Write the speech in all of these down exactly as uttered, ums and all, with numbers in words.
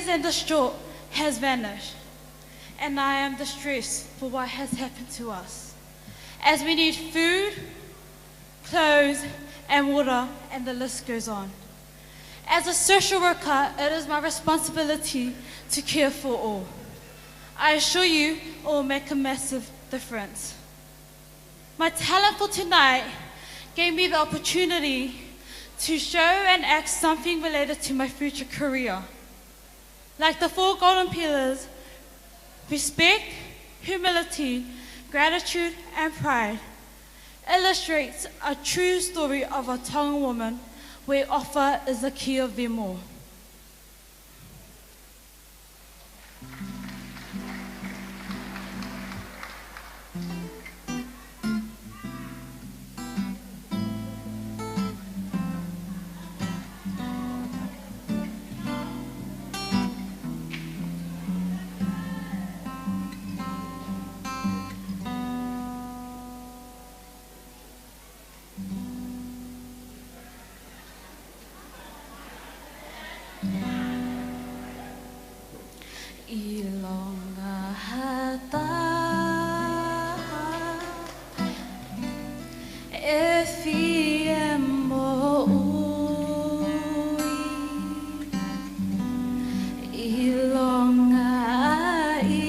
and distraught has vanished, and I am distressed for what has happened to us, as we need food, clothes, and water, and the list goes on. As a social worker, it is my responsibility to care for all. I assure you, it will make a massive difference. My talent for tonight gave me the opportunity to show and act something related to my future career. Like the four golden pillars, respect, humility, gratitude, and pride illustrates a true story of a Tongan woman where offer is the key of them all. ʻIlonga ha taha ʻe fie moʻui, ʻilonga ʻi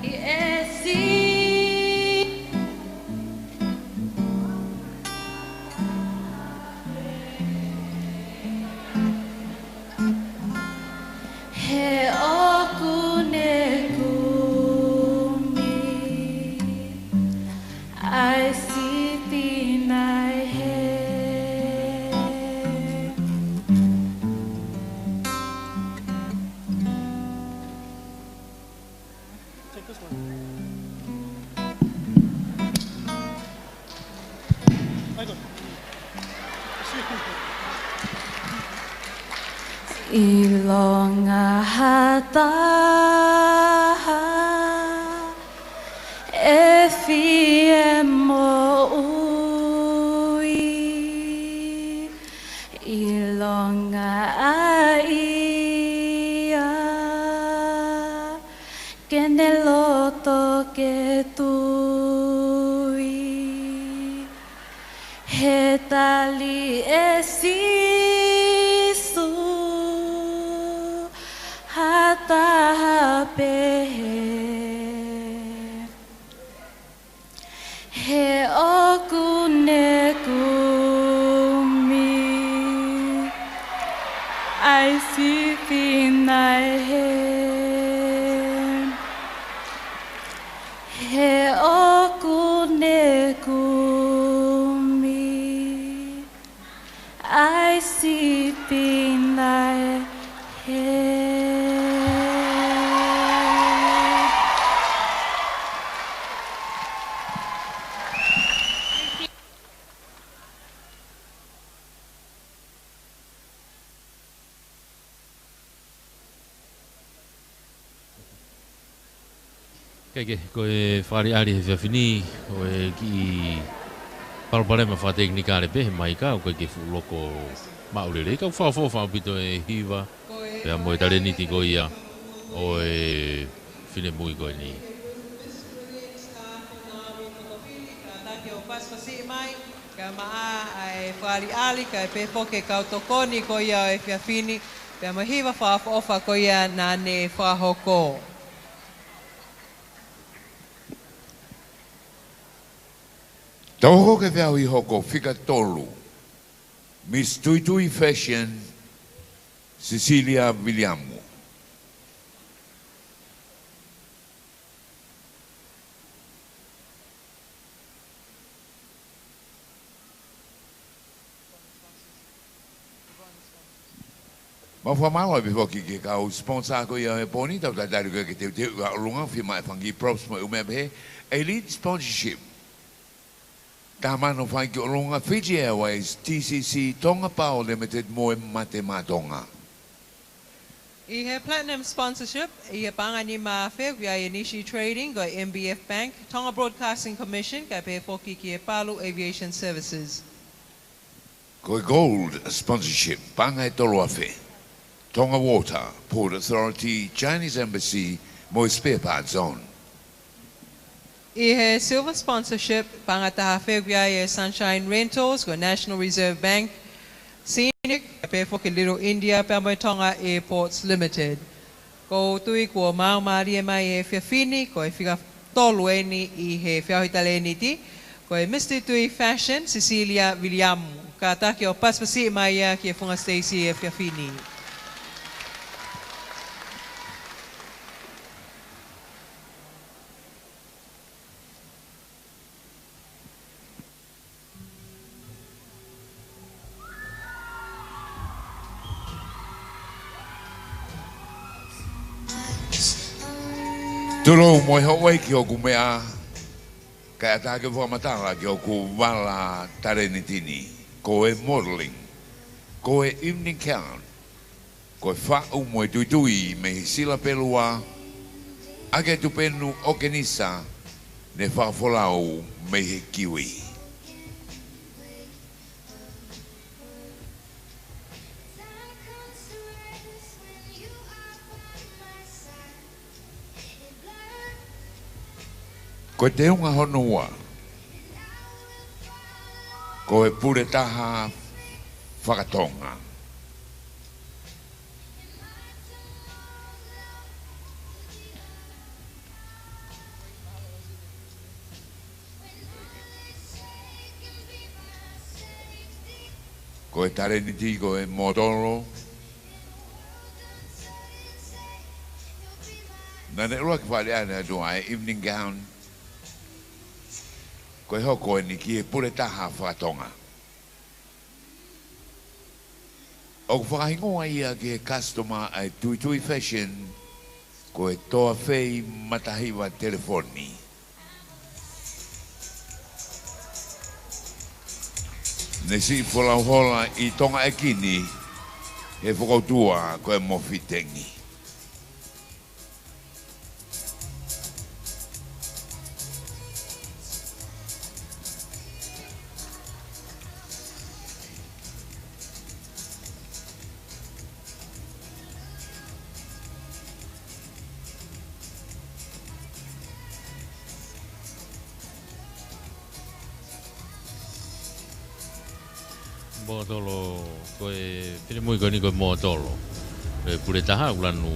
ʻi ʻEsi. He ʻoku ne kumi ʻa e sipi naʻe hē. Take this one. ʻIlonga ha taha ʻe fie moʻui, ʻilonga ʻa ia ke ne loto ke tui. He tali ʻe Sīsū ha taha pehē. He ʻoku ne kumi ʻa e sipi naʻe hē. He ʻoku ne kumi ʻa e sipi naʻe hē. Kae kehe, ko e fakaʻaliʻali he efiafi ni ʻo e kiʻi palopalema fakatekinikale pē he maika, ʻoku ʻikai ke fuʻu loko maʻu lelei, ka ʻoku fakaʻofoʻofa ʻaupito e hiva pea mo e talēniti ko ia ʻo e finemui ko eni. Kae maʻa ʻa e fakaʻaliʻali, kae pehē foki e kau tokoni ko ia ʻo e efiafi ni, pea mo e hiva fakaʻofoʻofa ko ia naʻa ne fakahoko. Tau hoko ki he feʻauhi hoko, fika tolu. Miss Tuitui Fashion, Cecilia Viliamu. Mau fakamālō ʻaupito foki ki he kau sponsor ko ia ʻo e pō ni, tau talitali ko ia ke teuteu ki ʻolunga, fiemaʻu e fanga kiʻi props mo e ʻū meʻa pehē, ʻa e lead sponsorship. Taha mano fai ki ʻolunga, Fiji Airways, T C C, Tonga Power Limited mo e Mate Maʻa Tonga. ʻI he Platinum Sponsorship, ʻi he paʻanga ʻe nima afe, ʻoku ʻi ai e Nishi Trading, ko e M B F Bank, Tonga Broadcasting Commission, kae pehē foki ki he Palu Aviation Services. Ko e Gold Sponsorship, paʻanga ʻe tolu afe, Tonga Water, Port Authority, Chinese Embassy, mo e Spare Parts Zone. ʻI he Silver Sponsorship, paʻanga ʻe taha afe, ʻoku ʻi ai e Sunshine Rentals, ko e National Reserve Bank, Scenic, kae pehē foki Little India, pea mo e Tonga Airports Limited. ʻOku ou tui kuo maau mālie mai e efiafi ni, ko e fika tolu eni ʻi he feʻauhi talēniti, ko e Mister Tui Fashion, Cecilia Viliamu. Kātaki ʻo pasipasiʻi mai ia ki he funga siteisi he efiafi ni. Tulou mo e houʻeiki ʻoku meʻa, kae ʻatā ke u fakamatala ki hoku vala talēniti ni, ko e modeling, ko e evening gown, ko e faʻu mo e tuitui mei he Sila Pelua, ʻaki e tupenu ʻo Kenisa, ne fakafolau mei he Kiwi. Ko e teunga hono ua, ko e puletaha fakatonga. Ko e talēniti ko e mōtolo. Naʻá ne ʻuluaki faleʻi ʻa e evening gown. Ko e hoko eni ki he puletaha fakatonga. ʻOku fakahingoa ia ki he customer ʻa e Tuitui Fashion, ko e Toafei Matahiva Telefoni. Ne siʻi folau hola ʻi Tonga ʻEiki ni, he fokoutua ko e Mofitengi. Mōtolo, ko e finemui ko eni ko e mōtolo. Ko e puletaha, ʻoku lanu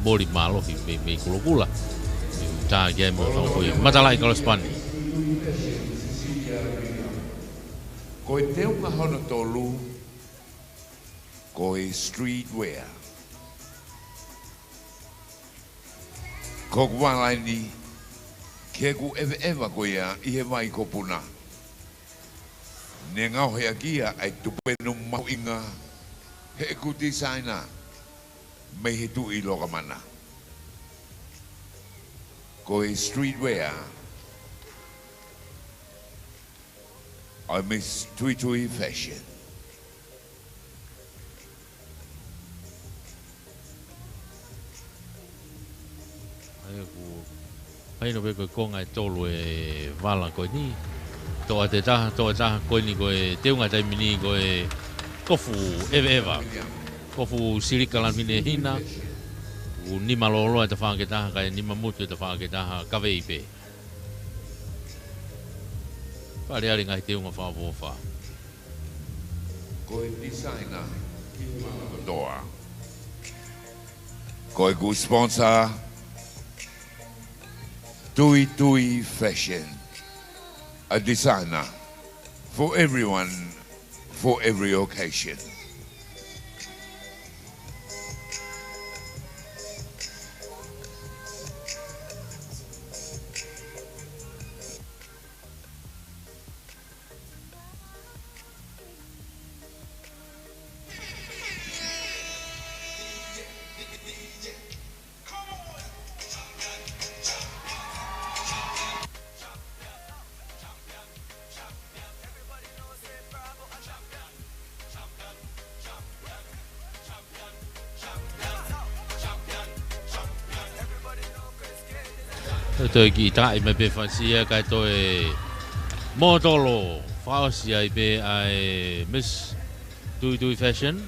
moli mālohi mei, mei kulokula. ʻOku tā ki ai mo tau ko e matalaʻi kalosipani. Ko e teunga hono tolu, ko e streetwear. Ko hoku vala eni, ki heʻeku ʻeveʻeva ko ia ʻi he vai ko Puna. Ne ngaohi ʻaki ia ʻa e tupenu mahuʻinga heʻeku designer mei he Tuʻi Lokamana. Ko e streetwear ʻa e Miss Tuitui Fashion. ʻA ia ʻoku mahino pē ko e konga ʻe tolu e vala ko eni. Toʻa ʻe taha, toʻa ʻe taha ko eni ko e teunga taimi ni ko e kofu ʻeveʻeva. Kofu silika lanu hinehina. ʻOku nima lōloa e tafaʻaki ʻe taha, kae nima mutu e tafaʻaki ʻe taha, kavei pē. Faleʻi ʻa e ngaahi teunga fakaʻofoʻofa. Ko e designer ki he vala kotoa. Ko ʻeku sponsor, Tuitui Fashion. A designer for everyone, for every occasion. Toe kiʻi taʻi mai pē Fanisia kae toe mōtolo fakaʻosi ai pē ʻa e Miss Tuitui Fashion.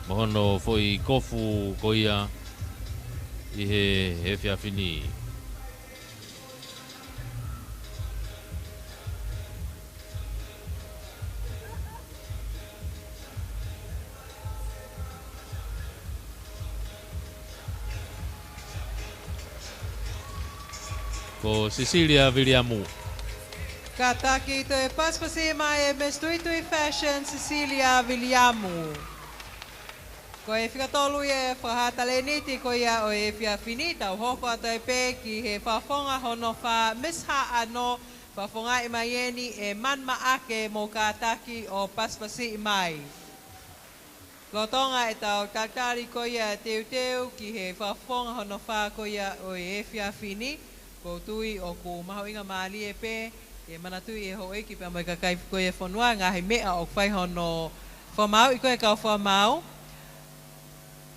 Mo hono foʻi kofu ko ia ʻi he, he efiafi ni. Ko Sisilia Viliamu. Kātaki toe pasipasi mai e Miss Tuitui Fashion, Sisilia Viliamu. Ko e fika tolu ia e fakahā talēniti ko ia ʻo e efiafi ni, tau hoko atu ai pē ki he fakafofonga hono fā, Miss Haʻano, fakafofongaʻi mai eni ʻe Manu Maʻake mo kātaki ʻo pasipasiʻi mai. Lolotonga ʻetau talitali ko ia teuteu ki he fakafofonga hono fā ko ia ʻo e efiafi ni, ʻoku ou tui ʻoku mahuʻinga mālie pē ke manatuʻi ʻe he houʻeiki pea mo e kakai ko ia e fonua ngaahi meʻa ʻoku fai hono fakamaauʻi ko ia e kau fakamaau.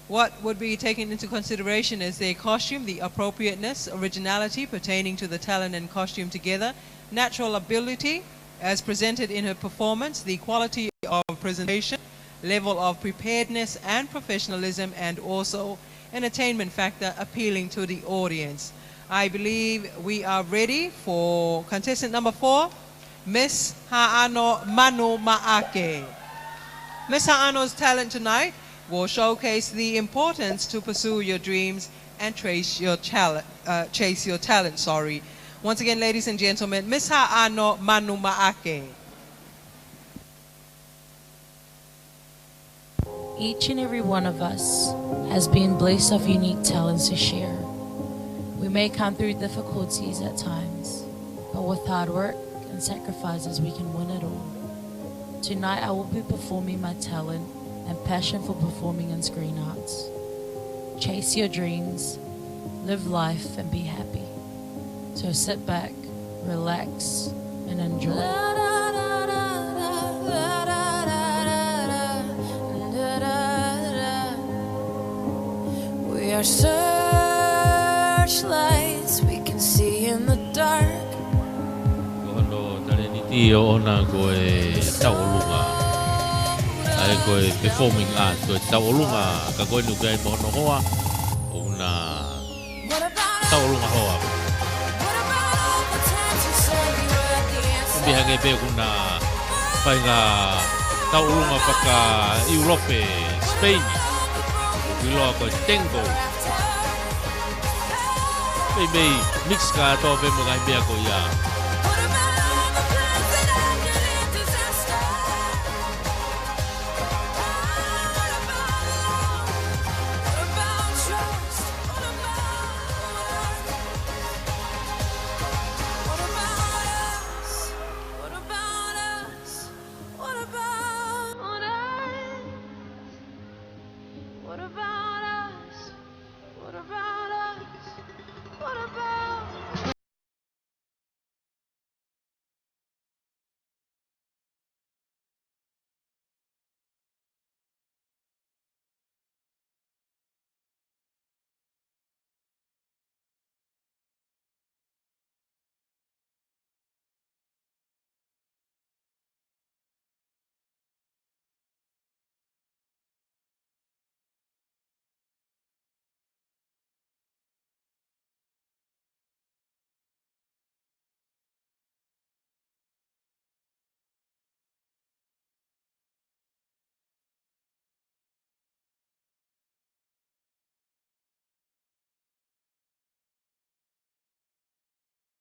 What would be taken into consideration is their costume, the appropriateness, originality pertaining to the talent and costume together, natural ability as presented in her performance, the quality of presentation, level of preparedness and professionalism, and also entertainment factor appealing to the audience. I believe we are ready for contestant number four, Miss Haʻano Manu Maʻake. Miss Haʻano's talent tonight will showcase the importance to pursue your dreams and trace your talent, uh, chase your talent, sorry. Once again, ladies and gentlemen, Miss Haʻano Manu Maʻake. Each and every one of us has been blessed of unique talents to share. We may come through difficulties at times, but with hard work and sacrifices, we can win it all. Tonight, I will be performing my talent and passion for performing in screen arts. Chase your dreams, live life, and be happy. So sit back, relax, and enjoy. We are searchlights, we can see in the dark. Ko hono talēniti ʻoʻona ko e tauʻolunga. ʻA ia ko e performing art, ko e tauʻolunga, ka ko eni ʻoku ʻi ai mo hono hoa, ʻoku na tauʻolunga hoa. Pea hangē pē ʻoku na fai ngaahi tauʻolunga faka-ʻIulope, Spain, ʻoku ʻiloa ko e tango. Meimei mix kātoa pē mo e ngaahi meʻa ko ia. What about us? What about us? What about us? What about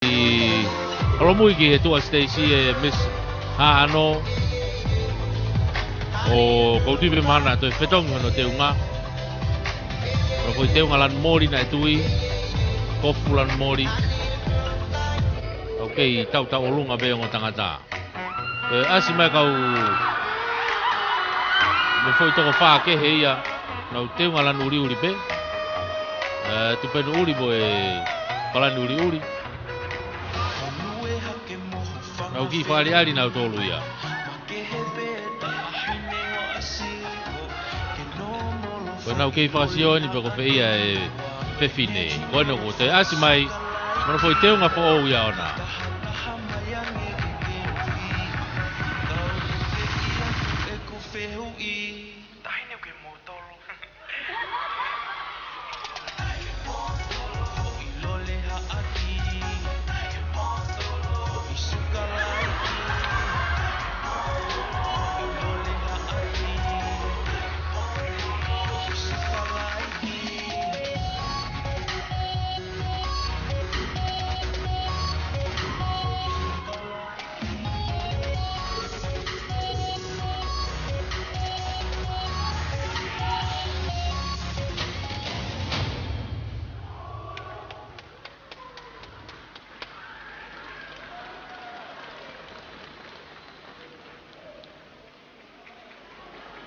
ʻI holomui ki he tuʻa siteisi e Miss Haʻano, ʻoku ou tui pē mahalo toe fetongi hono teunga. Ko e teunga lanu moli naʻe tui, kofu lanu moli. ʻOku kei tautauʻolunga pē ongo tangata. ʻE, ʻasi mai kau mo e foʻi toko fā kehe ia, nau teunga lanu uliuli pē. ʻE, tupenu ʻuli mo e palani uliuli. Nau kiʻi fakaʻaliʻali nautolu ia. Ko ʻenau kei fakasio eni pe ko fē ia e Fefine, ko ena kuo toe ʻasi mai, mo hono foʻi teunga foʻou ia ʻoʻona.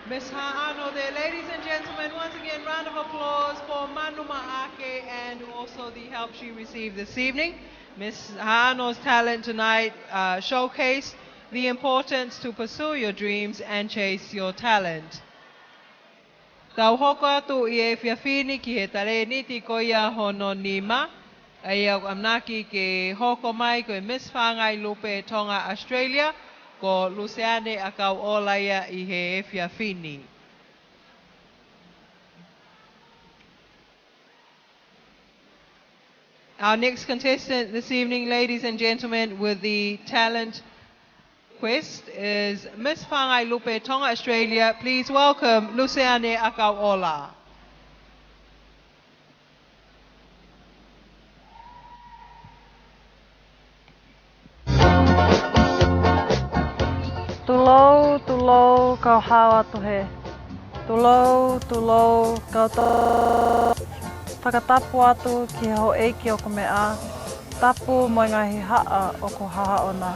Miss Haʻano there. Ladies and gentlemen, once again, round of applause for Manu Maake and also the help she received this evening. Miss Haʻano's talent tonight, uh, showcased the importance to pursue your dreams and chase your talent. Tau hoko atu ʻi he efiafi ni ki he talēniti ko ia hono nima, ʻa ia ʻoku ʻamanaki ke hoko mai ko e Miss Fāngai Lupe Tonga Australia, ko Luseane ʻAkauʻola ia ʻi he efiafi ni. Our next contestant this evening, ladies and gentlemen, with the talent quest is Miss Fāngai Lupe Tonga Australia. Please welcome Luseane ʻAkauʻola. Tulou, tulou, kau hao atu hē. Tulou, tulou, kau to-, fakatapu atu ki he houʻeiki ʻoku meʻa, tapu mo e ngaahi haʻa ʻoku hahaʻona.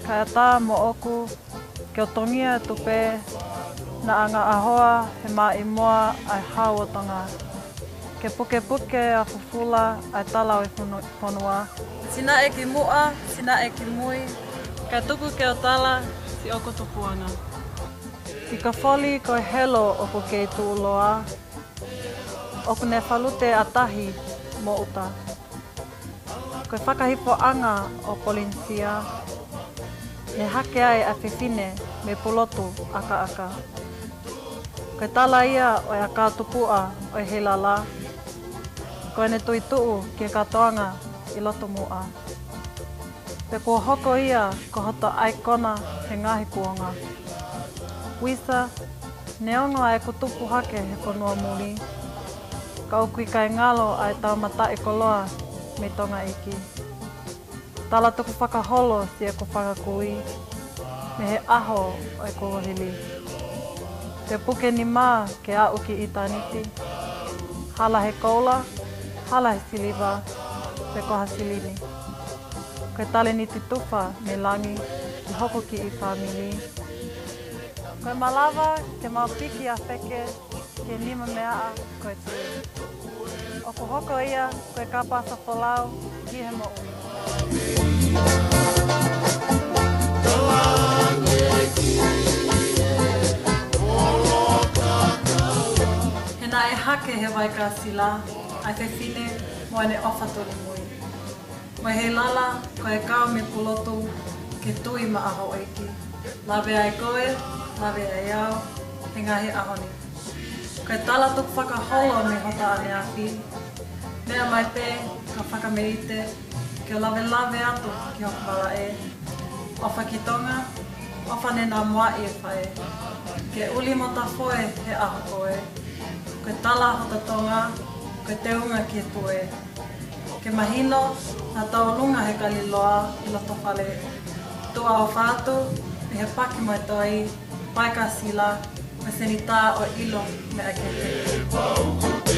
Kae ʻatā moʻoku ke u tongia e tupe, naʻa ngaʻahoa he maʻimoa ʻa e Hau ʻo Tonga. Ke pukepuke ʻa fufula ʻa e tala ʻo e funu-, fonua. Sinaʻe ki muʻa, sinaʻe ki mui, kae tuku ke u tala siʻoku tupuʻanga. ʻI ka foli ko e helo ʻoku kei tuʻuloa, ʻoku ne falute ʻa tahi mo ʻuta. Ko e fakahifoʻanga ʻo Polinisia, ne hake ai ʻa e fefine mei Pulotu ʻAkaʻaka. Ko e tala ia ʻo e ʻakā tupuʻa ʻo e heilala, ko ʻene tui tuʻu ki he kātoanga ʻi loto muʻa. Pea kuo hoko ia ko hoto ʻaikona he ngaahi kuonga. Uisa, neongo ʻa ʻeku tupu hake he fonua muli, ka ʻoku ʻikai ngalo ʻa e tau mataʻikoloa mei Tonga ʻeiki. Tala tukufakaholo siʻeku fanga kui mei he ʻaho ʻo ʻeku kuohili. Pea puke nima ke aʻu ki ʻitāniti. Hala he koula, hala he siliva, pe ko ha silini. Ko e talēniti tufa mei langi ki hoku kiʻi fāmili. Ko e malava ke mau piki ʻa feke ki he nima meʻa ko e tui. ʻOku hoko ia ko e kapa ʻa e folau ki he moʻui. He naʻe hake he Vaikasila ʻa e fefine mo ʻene ʻofa tulimui. Mo e heilala ko e kau mei Pulotu ke tui maʻa houʻeiki. Lave ai koe, lave ai au, he ngaahi ʻaho ni. Ko e tala tukufakaholo mei hota ʻaneafi. Meʻa mai pē ka fakameite, ke u lavelave atu ki hoku malaʻe. ʻOfa ki Tonga, ʻofa ne nā muaʻi e faʻē. Ke uli mo tafoe he ʻaho ko ē. Ko e tala hota Tonga, ko e teunga ki he tuʻe. Ke mahino, naʻa tau ʻolunga he kaliloa ʻi loto fale. Tuʻa ʻofa atu, ʻi he paki mai toi, Vaikasila, mo e senitā ʻo ʻilo meʻa kehekehe.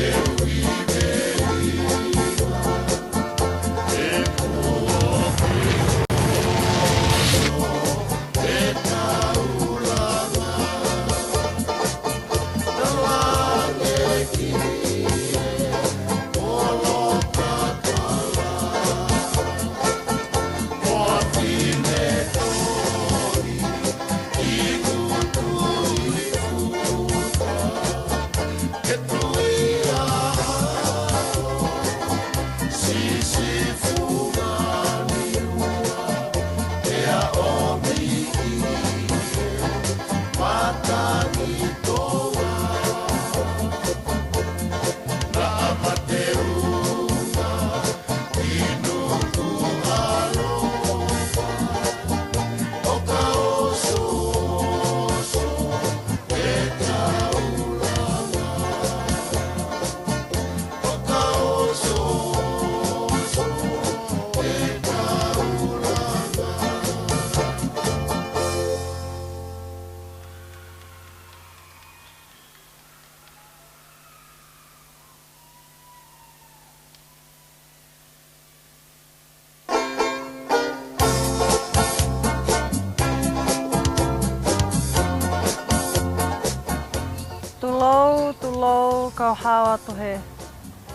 Kau hao atu he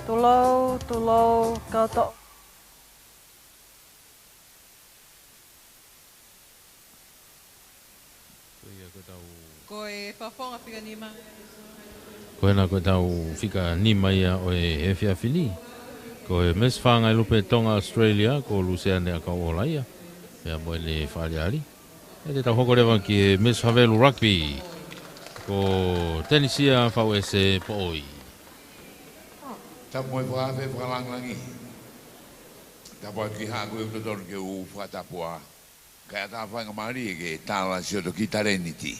tulou, tulou, kau to- Ko ia ko ʻetau Ko e fafonga fika nima. Ko ena ko ʻetau fika nima ia ʻo e efiafi ni. Ko e Miss Fāngai Lupe Tonga Australia, ko Luseane ʻAkauʻola ia. Pea mo ʻene fakaʻaliʻali. ʻE te tau hoko leva ki he Miss Havelu Rugby. Ko Tenisia Fauese Poʻoi. Tapu mo e fakaafe fakalāngilangi. Tapu atu ki he haʻa ko ē ʻoku totonu ke u fakatapu ai. Kae ʻatā faingamālie ke tala siʻoto kiʻi talēniti.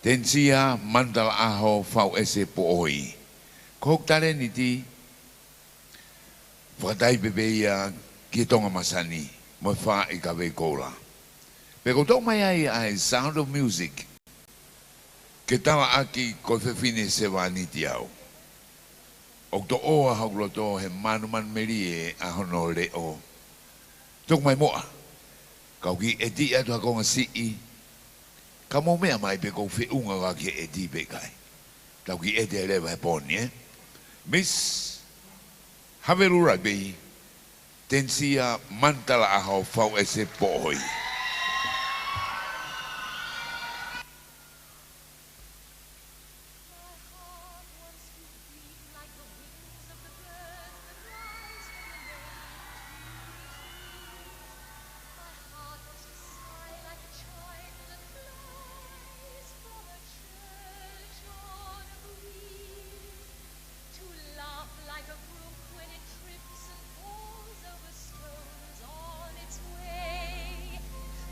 Tenisia Manutalaʻaho Fauese Poʻoi. Ko hoku talēniti, fakataipe pē ia ki he Tonga Masani, mo e faaʻi kavei koula. Pea ʻoku ou toʻo mai ai ʻa e Sound of Music. Ke talaʻaki ko e fefine sevāniti au. ʻOku toʻoa hoku loto he mānumanu melie ʻa hono leʻo. Tuku mai muʻa. Kau kiʻi ʻeti atu ha konga siʻi. Ka mou meʻa mai pe ʻoku ou feʻunga ʻaki e ʻeti pe ʻikai. Tau kiʻi ʻete leva he pō ni, ē. Miss Havelu Rugby, Tenisia Manutalaʻaho Fauese Poʻoi. My heart wants to fly like a child that flies from a church on a breeze, to laugh like a brook when it trips and falls over stones on its way,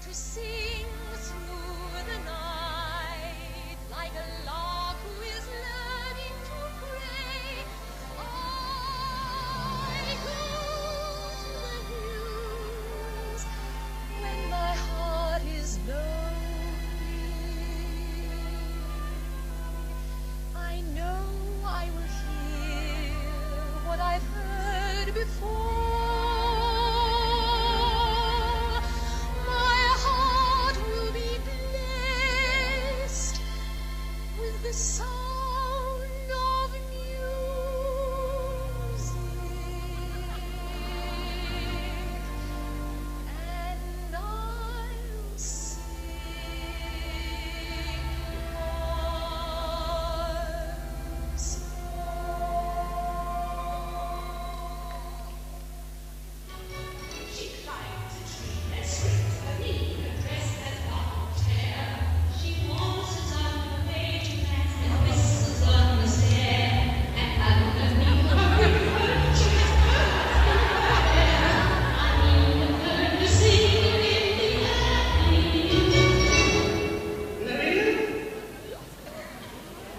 to sing through the night like a lark who is learning to pray. I go to the hills when my heart is lonely. I know I will hear what I've heard before. My heart will be blessed with the sound of music, and I'll sing once more.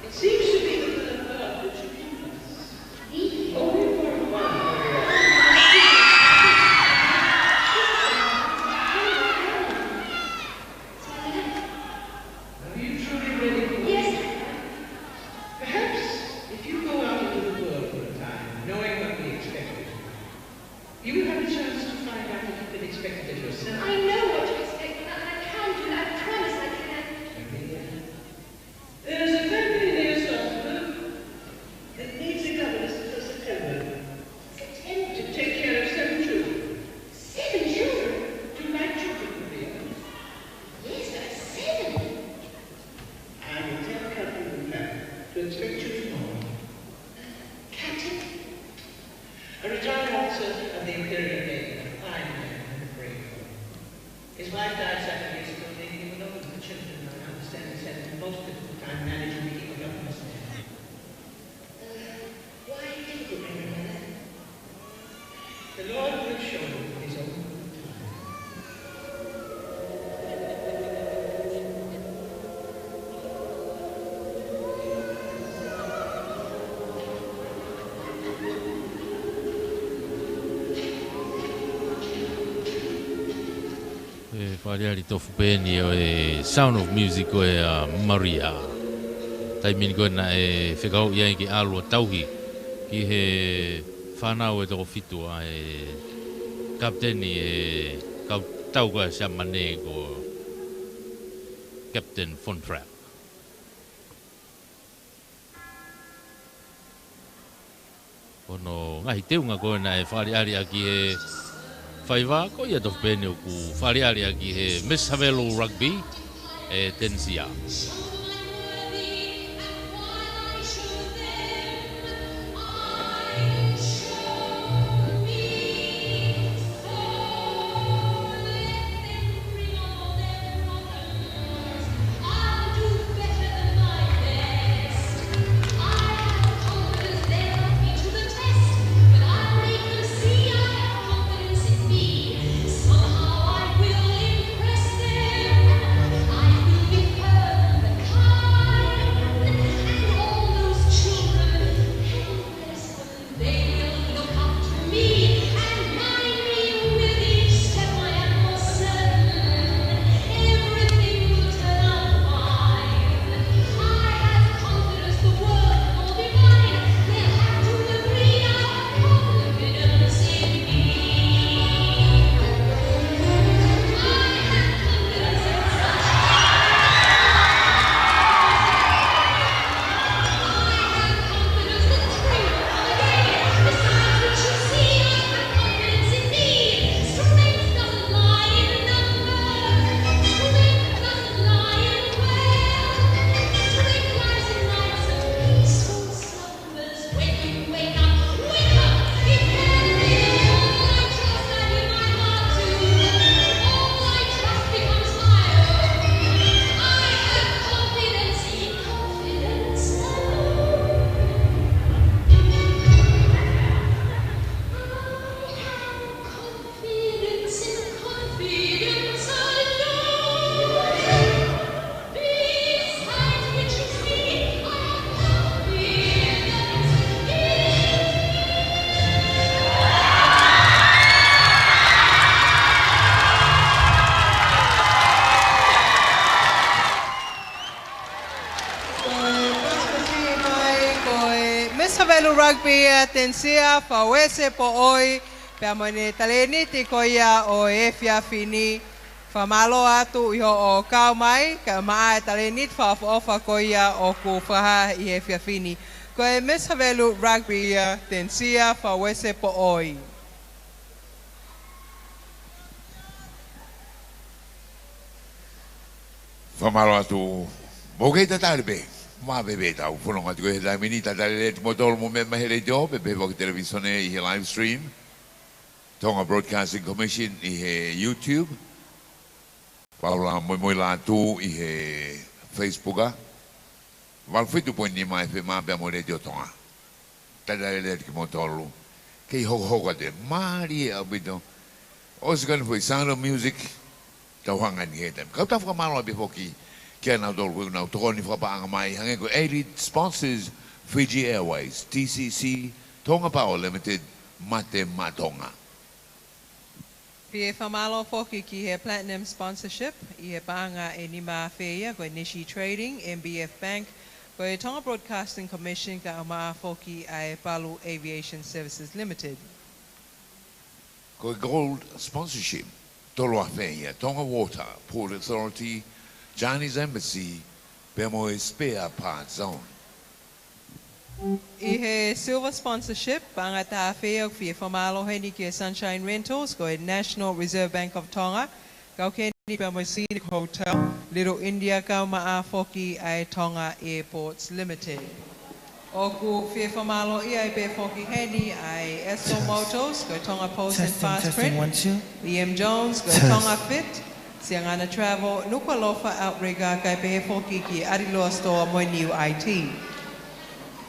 It seems to be the kind of love that you give us. Only for a while. Are you truly ready for it? Yes, I am. Perhaps if you go out into the world for a time, knowing what we expect of you, you will have a chance to find out if you can expect it of yourself. I know what to expect, and I can do that. I promise I can. Maria, there is a family near Strasbourg that needs a governess until September. September? To take care of seven children. Seven children? You like children, Maria? Yes, but seven. I will tell Captain Lupin to expect you tomorrow. Captain? A retired officer of the Imperial Navy, a fine man and a brave fellow. His wife died seven years ago, leaving him alone with the children, and I understand he's having a most difficult time managing to keep a governess there. Uh, why did he bring her? The Lord will show you his own good time. ʻE fakaʻaliʻali tofu pē eni ʻo e Sound of Music ko ē ʻa Maria. Taimi ni ko ē naʻe fekauʻi ai ke ʻalu ʻo tauhi ki he fānau ʻe toko fitu ʻa e kapiteni ʻo e kau tau ko ē ʻa Siamane ko Captain von Trapp. Ko hono ngaahi teunga ko ē naʻe fakaʻaliʻali ʻaki he faiva, ko ia tofu pē eni ʻoku fakaʻaliʻali ʻaki he Miss Havelu Rugby ʻe Tenisia. They will look up to me and mind me with each step I am most certain. Everything will turn out fine. I have confidence the world will be mine. They'll have to agree I have confidence in me. I have confidence in such. Ko e Miss Havelu Rugby ʻa Tenisia Fauese Poʻoi, pea mo ʻene talēniti ko ia ʻo e efiafi ni. Fakamālō atu ʻi hoʻo kau mai, kae ʻumaʻā e talēniti fakaʻofoʻofa ko ia ʻoku fakahā ʻi he efiafi ni. Ko e Miss Havelu Rugby ʻa Tenisia Fauese Poʻoi. Fakamālō atu, mou kei tatali pē, mā pē pē tau fononga atu ko ē he taimi ni, tatali lelei atu kimoutolu mou meʻa mai he letiō, pea pehē foki televīsone ʻi he live stream, Tonga Broadcasting Commission ʻi he YouTube, pea ʻoku lava mo e, mo e lātū ʻi he Facebook ʻa Valu fitu poini nima FM pea mo Letiō Tonga. Tatali lelei atu kimoutolu. Kei hokohoko atu e mālie ʻaupito. ʻOsi ko eni foʻi Sound of Music, tau hanga eni he taimi. Kau tau fakamālō pē foki kia nautolu ko ē ʻoku nau tokoni fakapaʻanga mai, hangē ko e Aided Sponsors, Fiji Airways, TCC, Tonga Power Limited, Mate Maʻa Tonga. Pea fakamālō foki ki he Platinum Sponsorship ʻi he paʻanga ʻe nima afe ia, ko e Nishi Trading, MBF Bank, ko e Tonga Broadcasting Commission, kae ʻumaʻā foki ʻa e Palu Aviation Services Limited. Ko e Gold Sponsorship, tolu afe ia, Tonga Water, Port Authority, Chinese Embassy, pea mo e Spare Parts Zone. ʻI he Silver Sponsorship, paʻanga ʻe taha afe ia, ʻoku fie fakamālō heni ki he Sunshine Rentals, ko e National Reserve Bank of Tonga, kau ki heni pea mo e Scenic Hotel, Little India, kae ʻumaʻā foki ʻa e Tonga Airports Limited. ʻOku fie fakamālōʻia ai pē foki heni ʻa e Esco Motors, ko e Tonga Post and Fast Print, E M Jones, ko e Tonga Fit, Siangana Travel, Nukuʻalofa Outrigger, kae pehē foki ki he ʻAliloa Store mo e New I T.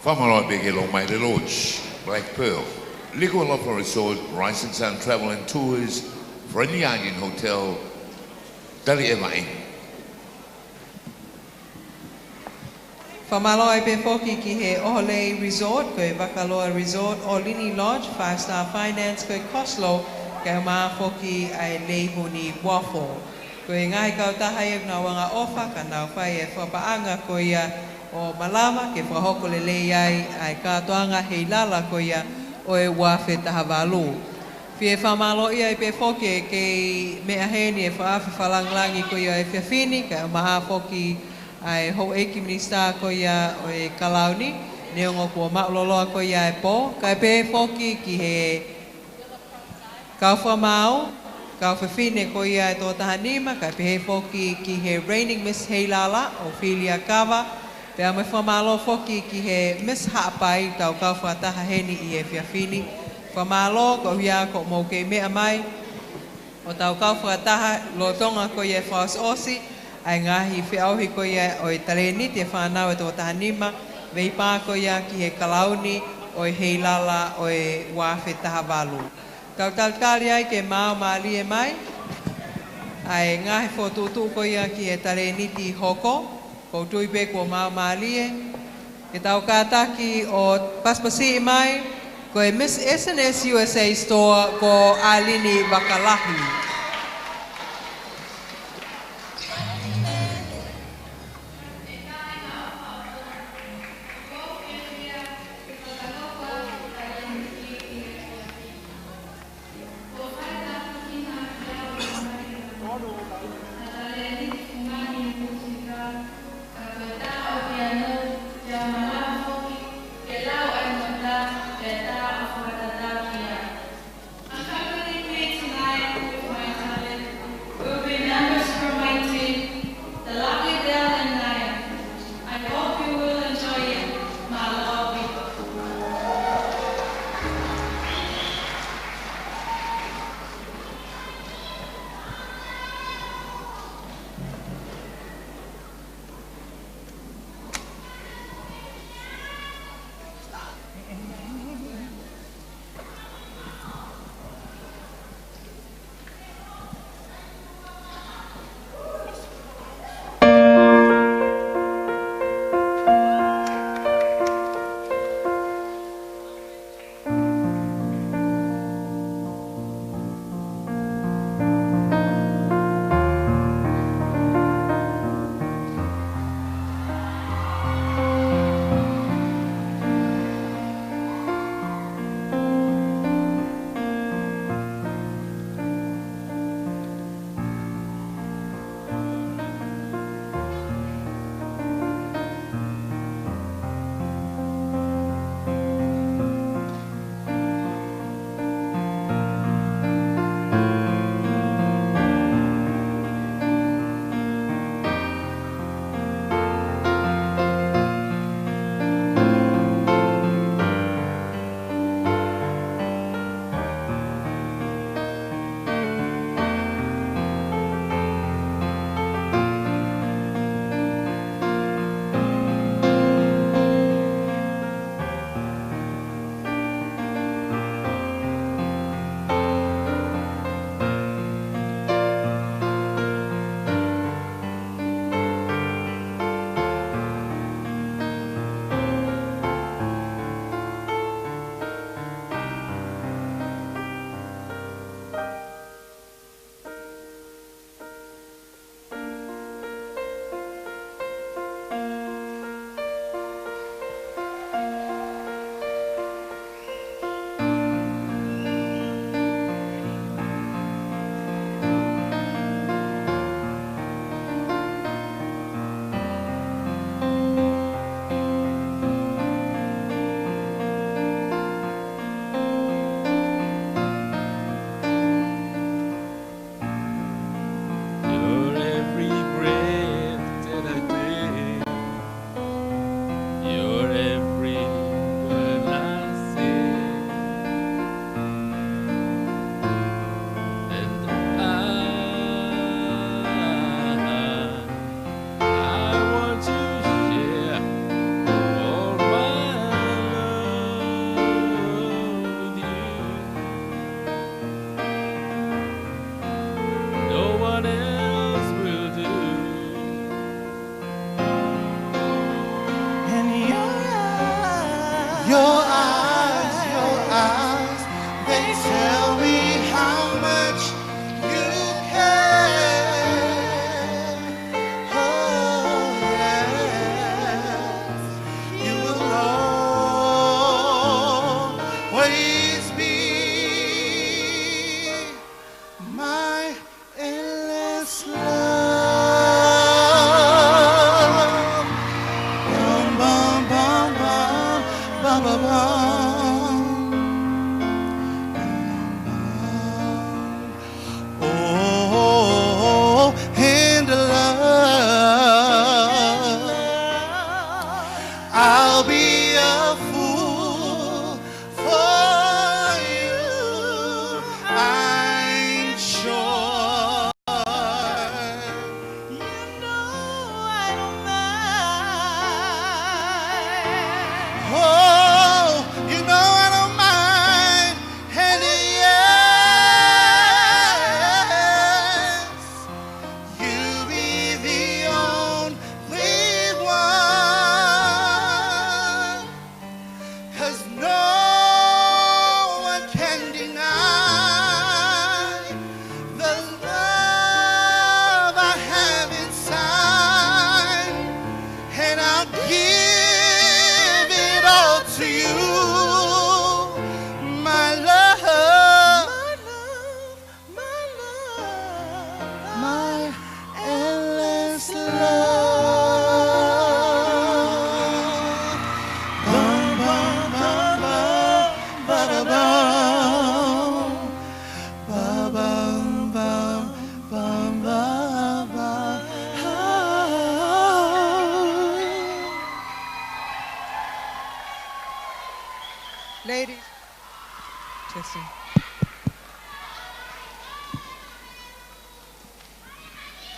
Fakamālō pē ki he Lomaile Lodge, Black Pearl, Nukuʻalofa Resort, Rising Sun Travel and Tours, Friendly Island Hotel, Tali ʻEvaʻi. Fakamālō ai pē foki ki he ʻOholei Resort, ko e Vakaloa Resort, ʻOlini Lodge, Five Star Finance, ko e Coslow, kae ʻumaʻā foki ʻa e Leihuni Waffle. Ko e ngaahi kautaha ia ʻoku nau angaʻofa, ka nau fai e fakapaʻanga ko ia ʻo malava ke fakahoko lelei ai ʻa e kātoanga he ʻi lalo ko ia ʻo e ua afe taha valu. Fie fakamālōʻia ai pē foki e kei meʻa heni e fakaafe fakalāngilangi ko ia ʻo e efiafi ni, kae ʻumaʻā foki ʻa e Houʻeiki Minisitā ko ia ʻo e Kalauni, Neongo kuo maʻuloloa ko ia e pō, kae pehē foki ki he kau fakamaau, kau fefine ko ia ʻe toko taha nima, kae pehē foki ki he reigning Miss Heilala, ʻOfilia Kava, pea mo e fakamālō foki ki he Miss Haʻapai, tau kau fakataha heni ʻi he efiafi ni. Fakamālō, ko ia ko mou kei meʻa mai, ʻo tau kau fakataha lolotonga ko ia e fakaʻosiʻosi ʻa e ngaahi feʻauhi ko ia ʻo e talēniti ʻa e fānau ʻe toko taha nima, veipā ko ia ki he kalauni ʻo e Heilala ʻo e ua afe taha valu. Tau talitali ai ke maau mālie mai ʻa e ngaahi fokotuʻutuʻu ko ia ki he talēniti hoko. ʻOku ou tui pē kuo maau mālie. Ke tau kātaki ʻo pasipasiʻi mai, ko e Miss S N S U S A Store ko ʻAlini Vakalahi. Accompanying me tonight with my talent will be members from my team, the lovely Dell and Naya. I hope you will enjoy it. Mālō ʻaupito.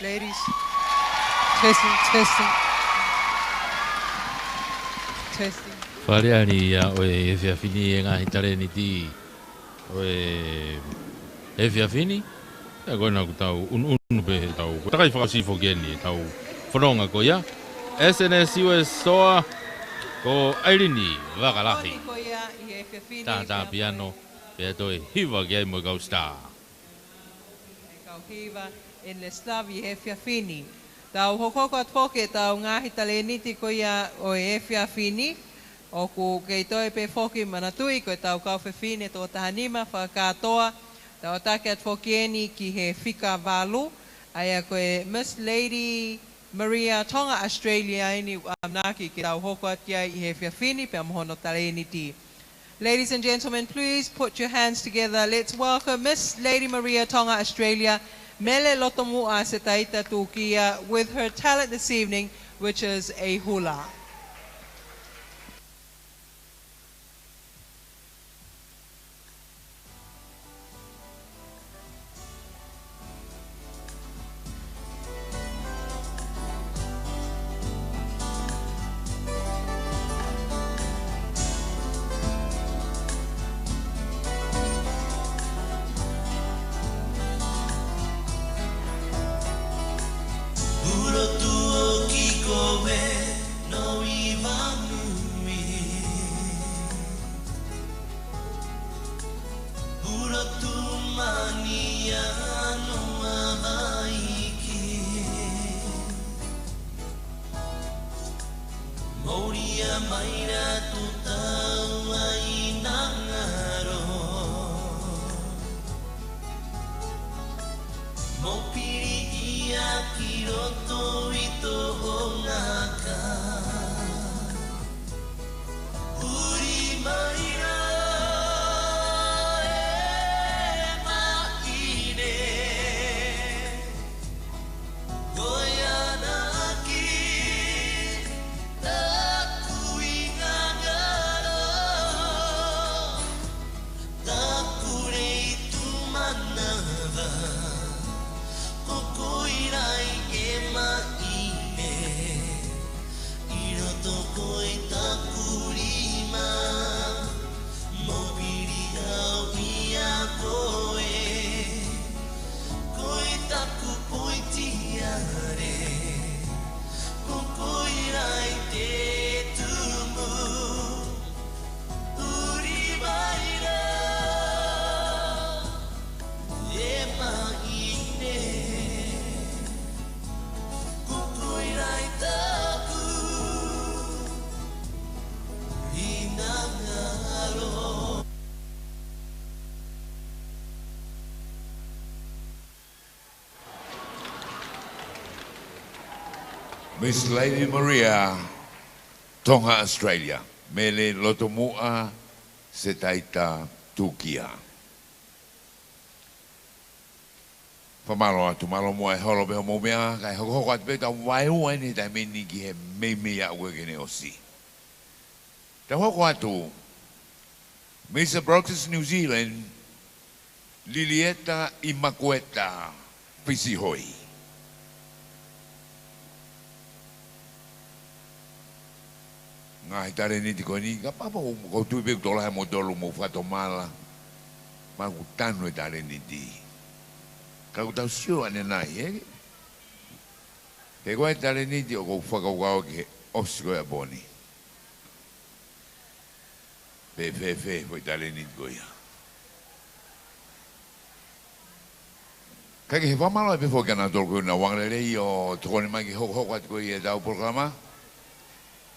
Ladies, testing, testing, testing. Fale ali ia ʻo e efiafi ni e ngaahi talēniti ʻo e efiafi ni. Ia ko ena kuo tau ʻunuʻunu pē he tau, ko e takai fakaʻosi foki eni ʻetau fononga ko ia. S N S U S Soa, ko ʻAilini Vakalahi. Ko ia ʻi he efiafi ni, tā tā pea piano, pea toe hiva ki ai mo e kau star. Kau hiva, Endless Love ʻi he efiafi ni. Tau hokohoko atu foki ʻetau ngaahi talēniti ko ia ʻo e efiafi ni. ʻOku kei toe pē foki, manatuʻi ko ʻetau kau fefine toko taha nima fakakātoa. Tau ʻatā atu foki eni ki he fika valu, ʻa ia ko e Miss Lady Maria Tonga Australia eni, ʻoku ʻamanaki ke tau hoko atu ki ai ʻi he efiafi ni pea mo hono talēniti. Ladies and gentlemen, please put your hands together. Let's welcome Miss Lady Maria Tonga Australia, Mele Lotomuʻa Setaita Tūkia, with her talent this evening, which is a hula. Ulo tuo ki koe no i vanui. Ulo tu mani ano a vaiki. Mōlia mai ra tu tau ai nangaro. Mo pili ia ki roto i to o ngaka. Uri mai ra e maʻine. Ko ia na ki taku i ngangaro. Taku lei tu manava, ko koe ʻi ai e maʻine, ʻi roto ko e taku lima, mo pili au ia koe, ko e taku poiti ale, ko koe ʻi ai te tumu. Uri mai ra e maʻine, ko koe ʻi ai taku hinangalo. Miss Lady Maria, Tonga, Australia, Mele Lotomuʻa Setaita Tūkia. Fakamālō atu, mālō muʻa e holo pē hoʻomou meʻa, kae hokohoko atu pē ʻetau vaeua eni he taimi ni ki he meimei aʻu ko ē ke ne ʻosi. Tau hoko atu, Mister Brooks New Zealand, Lilieta ʻImakueta Fisihoi. Ngaahi talēniti ko eni, kapau ʻoku mou tui pē ʻoku tokolahi ʻa moutolu ʻoku mou fakatomala, mahalo ʻoku tanu e talēniti. Ka ʻoku tau sio ʻanenai, ē? He ko e talēniti ʻoku ou fakakaukau ki he ʻosi ko ē ʻa Poni. Pe fēfē foʻi talēniti ko ia. Kae kehe, fakamālō ai pē foki kia nautolu ko ē naʻa nau angalelei ʻo tokoni mai ke hokohoko atu ko ia ʻetau polokalama.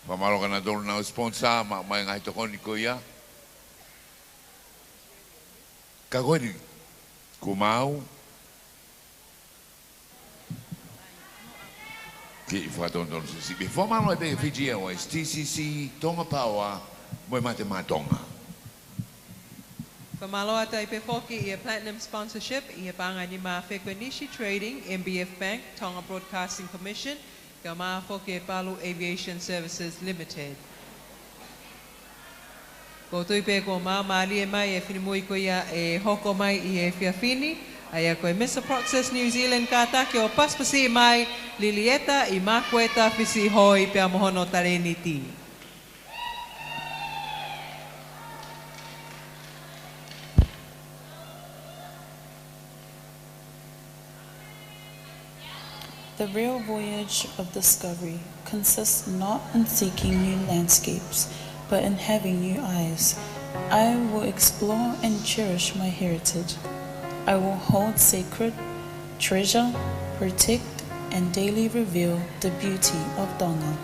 Fakamālō kia nautolu naʻa nau sponsor, maʻu mai e ngaahi tokoni ko ia. Ka ko eni, kuo mau kiʻi fakatonutonu siʻisiʻi. Fakamālō ai pē Fiji Airways, T C C, Tonga Power, mo e Mate Maʻa Tonga. Fakamālō atu ai pē foki ʻi he Platinum Sponsorship, ʻi he paʻanga ʻe nima ʻa Fekuinishi Trading, M B F Bank, Tonga Broadcasting Commission, kae ʻumaʻā foki e Palu Aviation Services Limited. ʻOku ou tui pē kuo māmālie mai e finemui ko ia ʻe hoko mai ʻi he efiafi ni, ʻA ia ko e Mesa Proxis New Zealand, kātaki ʻo pasipasi mai Lilieta ʻImakueta Fisihoi pea mo hono talēniti. The real voyage of discovery consists not in seeking new landscapes, but in having new eyes. I will explore and cherish my heritage. I will hold sacred, treasure, protect, and daily reveal the beauty of Tonga.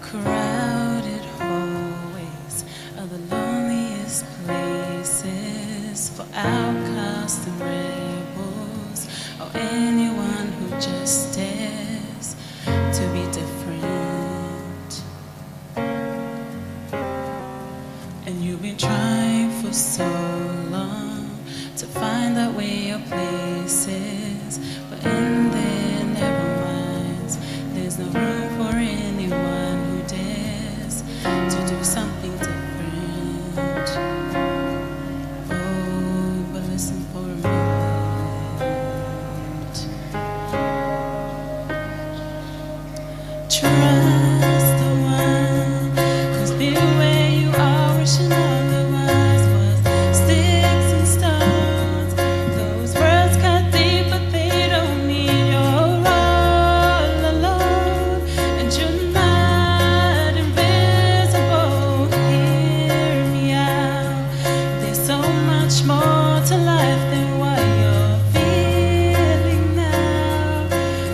Crowded hallways are the loneliest places for outcasts and rebels, or anyone who just dares to be different. And you've been trying for so long to find out where your place is, but in their narrow minds, there's no room for anyone who dares to do something different. Oh, but listen for a moment. Trust the one who's been where you are, wishing otherwise, was sticks and stones. Those words cut deep, but they don't mean you're all alone. And you're not invisible. Hear me out. There's so much more to life than what you're feeling now.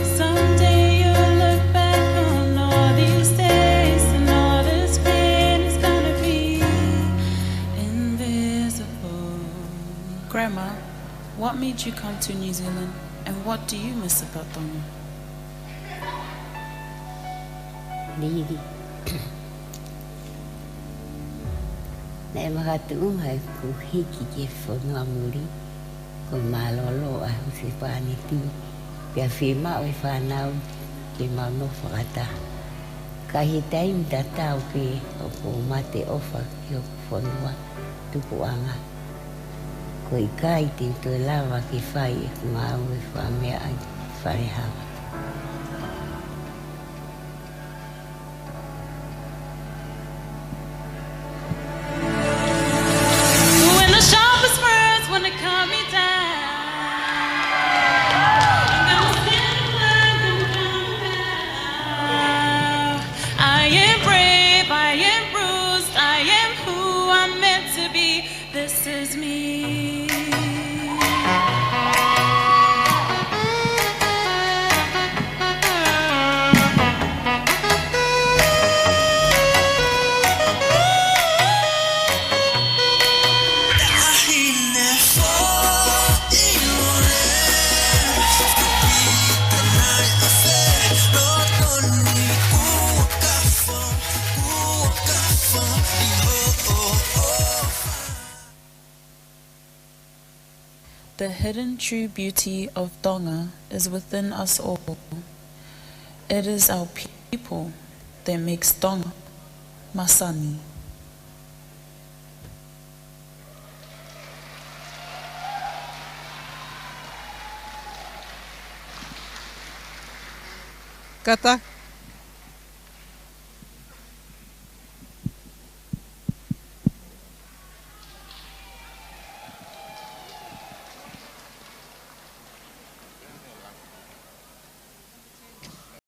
Someday you'll look back on all these days and all this pain is gonna be invisible. Grandma, what made you come to New Zealand and what do you miss about Tonga? Lili. Naʻe makatuʻunga ʻeku hiki ki he fonua muli, ko e mālōlō ʻa e husepāniti, pea fiemaʻu e fānau ke mau nofo fakataha. Ka ʻi he taimi tatau pē ʻoku ou mateʻofa ki hoku fonua tupuʻanga. Ko e ʻikai te u toe lava ke fai ʻeku ngāue fakameaʻi fale hanga. When the sharpest words wanna cut me down, I'm gonna stand firm and come down. I am brave, I am bruised, I am who I'm meant to be. This is me. The hidden true beauty of Tonga is within us all. It is our people that makes Tonga masani. Kātaki